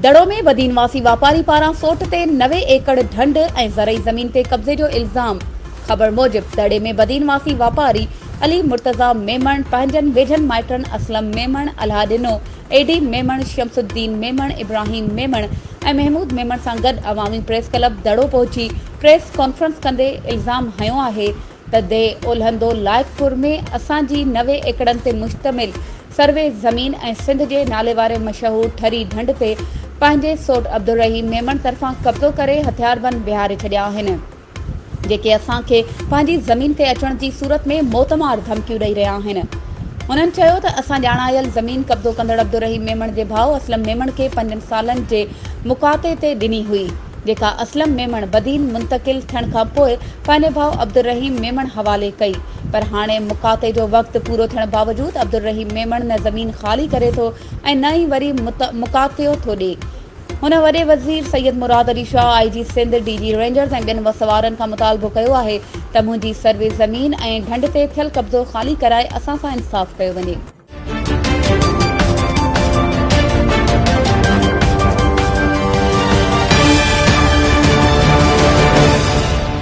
دڙو ۾ بدين واسي واپاري پاران سوٽ تي 90 ايڪڙ ڍنڍ ۽ زرعي زمين تي قبضي جو الزام، خبر موجب دڙي ۾ بدين واسي واپاري علي مرتضيٰ ميمڻ پنهنجن ويجهن مائٽن اسلم ميمڻ، الهه ڏنو، اي ڊي ميمڻ، شمس الدين ميمڻ، ابراهيم ميمڻ ۽ محمود ميمڻ سان گڏ عوامي پريس ڪلب دڙو پهچي پريس ڪانفرنس ڪندي الزام هنيو آهي ته ديهه اولهندو لائقپور ۾ اسان جي 90 ايڪڙن تي مشتمل سروي زمين ۽ سنڌ جي ناليواري مشهور ٺري ڍنڍ تي پنهنجي سوٽ عبدالرحيم ميمڻ طرفان قبضو ڪري هٿياربند بيهاري ڇڏيا آهن، جيڪي اسان کي پنهنجي زمين تي اچڻ جي صورت ۾ موتمار ڌمڪيون ڏئي رهيا آهن. هنن چيو ته اسان ڄاڻايل زمين قبضو ڪندڙ عبدالرحيم ميمڻ جي ڀاء اسلم ميمڻ کي پنجن سالن جي مقاطعي تي ڏني هئي. جيڪا اسلم ميمڻ بدين منتقل ٿيڻ کان پوء پنهنجي ڀاء عبدالرحيم ميمڻ حوالي ڪئي پر هاڻي مقاطعي جو وقت پورو ٿيڻ باوجود عبدالرحيم ميمڻ نه زمين خالي ڪري ٿو ۽ نه ئي وري مقاطعو ٿو ڏئي. هن وڏي وزير سيد مراد علي شاهه، آء جي سنڌ، ڊي جي رينجرز ۽ ٻين وس وارن کان مطالبو ڪيو آهي ته منهنجي سروي زمين ۽ ڍنڍ تي ٿيل قبضو خالي ڪرائي اسان سان انصاف ڪيو وڃي.